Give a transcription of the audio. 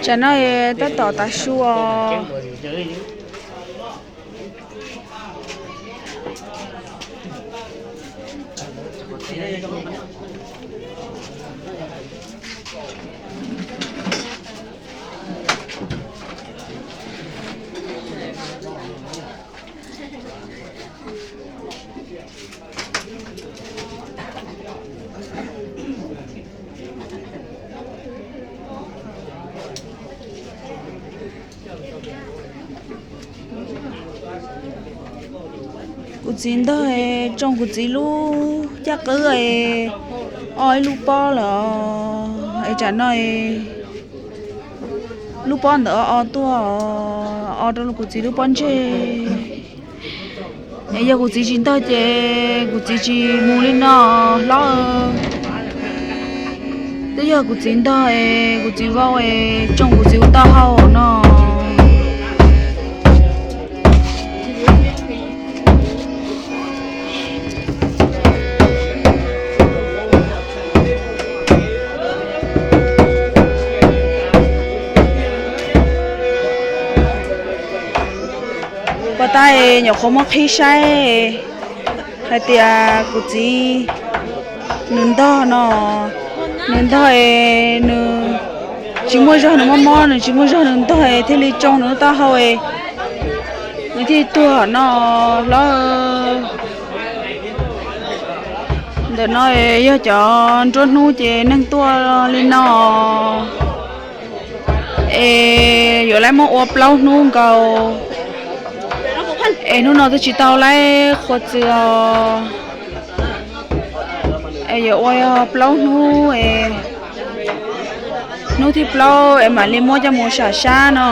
Tsam no tab tom tav su os. Kuv txiv ntog es tsoo kuv txiv lub caj qwb es o ib lub pob lawm es tsam no lub pob ntawd o tuaj, o rau kuv txiv lub pob ntseg. Es yog kuv txiv tsis ntog ces kuv txiv tsis mus li no hlob. Twb yog kuv txiv ntog es kuv txiv vau es tsoo kuv txiv ua taub hau no. Pos tab nyuam qhuav muab qhib saib hais tias kuv txiv nws ntog no, nws ntog es nws tsis muaj zog, nws mob mob, nws tsis muaj zog, nws ntog es thiaj li tsoo nws lub taub hau es nws thiaj tuag no hlob. Ntawm no yog cov nruab hnub ces neeg tuaj li no es yuav lawv muab ua plaub hnub nkaus. Es hnub no twb tsis tau lawv qhuav txwm os. Es yuav ua plaub hnub es hnub thib plaub es mam li muab coj mus sam sab no.